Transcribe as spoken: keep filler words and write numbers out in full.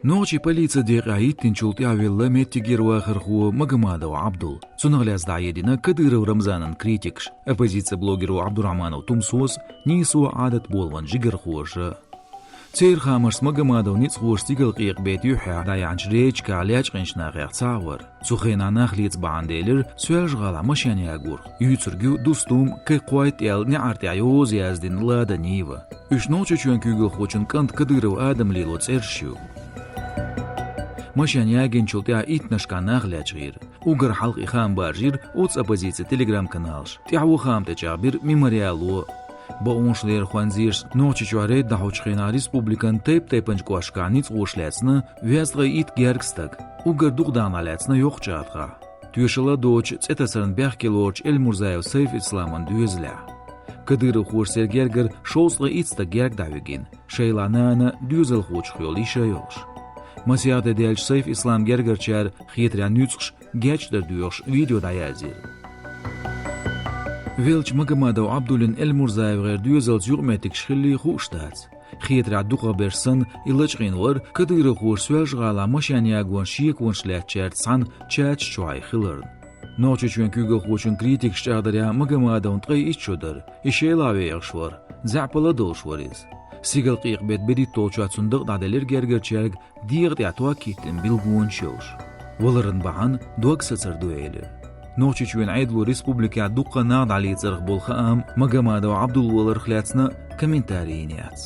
Нохчийн полицин декъехь йиттинчул тӀаьхьавелла меттигера вахархо Магомадов Ӏабдул. Цунах лаьцна дӀаедина Кадыров Рамзанан критикаш, оппозицин блогеро Ӏабдурахьманов Тумсос, нийсо Ӏадат болаван жигархоша. Церан хаамашца Магомадов ницкъахоша стигалкъекъа бетта юьххьехь дӀаяьхьначу рейдашкахь лечкъинчу нахах цхьаъ вара. Цу хенахь нах леца бахьана делира Соьлжа-ГӀалахь машен ягорх. Юьйцург ю Дустум, Кхойт аьлла неӀарта тӀехь йоза яздина Лада Нива. Уьш Нохчийчоьнан куьйгалхочун кӀанта Кадыров Адама лело цӀераш ю. Машен ягинчул тӀаьхьа иттаннашкахь нах лечкъийра. Уггар хьалха и хаам баржийра оццу оппозицин телеграм-каналаша. ТӀаьхьо хаам тӀечӀагӀбира Мемориало. Бакъонаш ларъярхойн зерашца Нохчийчохь рейд дӀахьочу хенахь республикан тайп-тайпанчу кӀошташкахь ницкъахоша лаьцна везткъе итт гергга стаг, уггар дукха даханехь лаьцна йоккхачу АтагӀахь. Тоьшалла доцучу цӀе тасарна бехке лоручу Эльмурзаев Сайф-Исламан доьзалехь. Кадыровхоша церан гергара шовзткъе итт стаг герга дӀавигина, шайлахь нана доьзалхочух йолу йиша йолуш. Масех де даьлча Сайф-Исламан гергарчара хетарехь нуьцкъаш гечдар доьхуш видео дӀаязйира. Веллачу Магомадов Ӏабдуллин ЭльмурзаевгӀеран доьзалца юкъаметтигаш хиллий хууш дац. Хетарехь дукхахберш санна, и лачкъийна вара Кадыровхоша Соьлжа-ГӀалахь машен ягонан шеконаш лаьцначаьрца цхьаьна чаташ чохь хилларна. Нохчийчоьнан куьйгалхочун критикаш чӀагӀдарехь, Магомадовна ткъе итт шо дара, и шайлахь вехаш вара, заьӀапалла долуш вара иза. Стигалкъекъа бетта бедитталгӀачохь цунна дакъа дӀаделира гергарчаьрга дегӀа тӀехь ток хӀиттина билгалонаш йолуш. Валаран бахьана дог сацар ду элира. Нохчийчоьнан Ӏедало республикехь дуккха нах дӀалецарх болу хаам Магомадов Ӏабдул валарх лаьцна комментари йина яц.